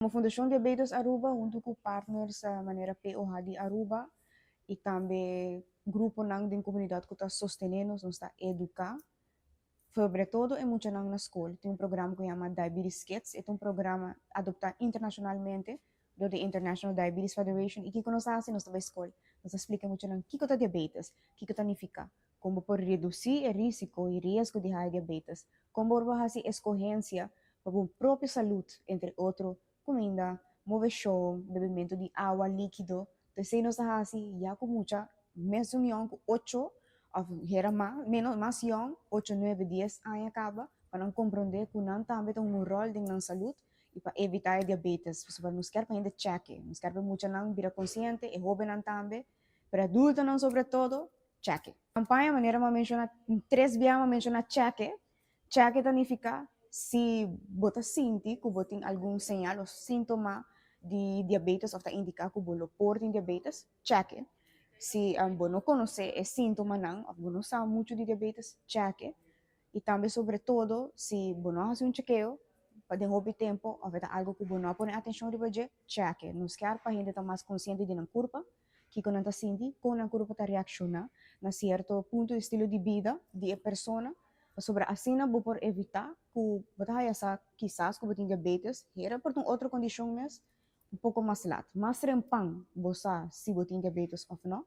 Como Fundacion Diabetes Aruba, hunto cu partners manera POH di Aruba y tambe gruponan di comunidad cu ta sostene nos, nos ta educa, sobre todo e muchanan na scol. Tin un programa cu yama Diabetes Kids, e ta un programa adopta internacionalmente door di International Diabetes Federation. Y kico nos ta haci? Nos ta bay scol. Nos ta splica muchanan kico ta diabetes, kico ta significa, con por reduci e risico y riesgo di haya diabetes, con por haci escogencia pa bo propio salud, entre otro, cuminda, movecion, bebimento di awa likido. Anto, nos ta haci ya cu mucha, mes jong cu 8, of hera mas, menos, mas jong, 8, 9, 10 aña caba, pa nan comprende cu nan tambe tin un rol den nan salud y pa evita e diabetes. Pasobra nos kier pa hende check, nos kier pa muchanan bira consciente, y hobennan tambe, pero adultonan sobre todo, check. Campaña, manera m'a menciona, tres biaha m'a menciona check. Check significa si bo ta sinti cu bo tin algun señal of sintoma di diabetes of ta indica cu bo por tin diabetes, check. Si bo no conoce e sintomanan of bo no sabi mucho di diabetes, check. Y tambe, sobre todo, si bo no haci un chequeo pa den hopi tempo of ta algo cu bo no pone atencion riba dje, check. Nos kier pa hende ta mas consciente di nan curpa, kico nan ta sinti, con nan curpa ta reacciona na cierto punto di estilo di bida di e persona, sobre asina bo por evita cu bo ta haya sa kisas cu bo tin diabetes, hera por un otro condicion mes, un poco mas laat. Mas trempan bo sa si bo tin diabetes of no,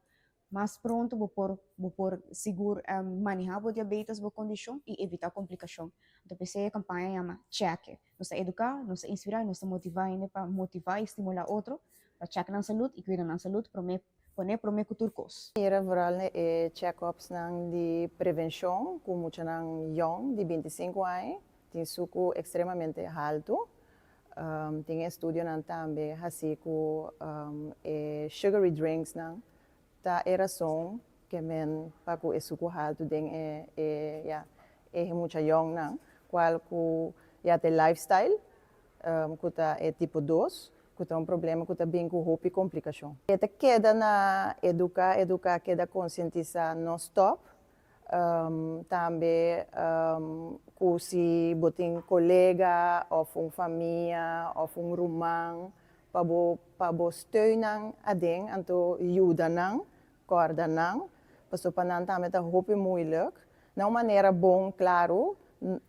mas pronto bo por sigur maneha bo diabetes, bo condicion y evita complicacion. Anto, p'esey e campaña yama Check. Nos ta educa, nos ta inspira, nos ta motiva ainda pa motiva y stimula otro pa check nan salud y cuida nan salud, prome pone prome cu tur cos. Era vooral check-ups nan di prevencion cu muchanan jong di 25 aña, tin suco extremamente halto. Tin estudionan tambe asina cu sugary drinks nan ta e rason cu men pa cu e suco halto den e, ja, e mucha jong nan, cual cu ja te lifestyle cu ta e tipo 2, cu ta un problema cu ta bin cu hopi complicacion. E ta keda na educa, educa, keda conscientisa non stop. Tambe cu si bo tin colega of un famia of un ruman pa bo steun nan aden, anto yuda nan, corda nan, paso pa nan tambe ta hopi moeilijk. Na un manera bon, claro,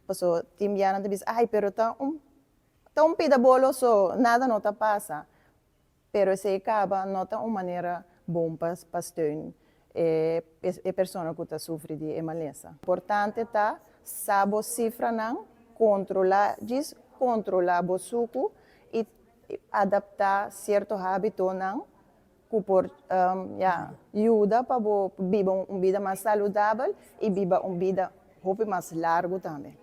paso tin biaha nan ta bisa, "Ai, pero ta un pida bolo so, nada no ta pasa." Pero esey caba no ta un manera bon pa steun e persona cu ta sufri di malesa. Importante ta sa bo cifranan, controla, dus controla bo suco y adapta cierto habitonan cu por ja, yuda pa biba un bida mas saludabel y biba un bida hopi mas largo tambe.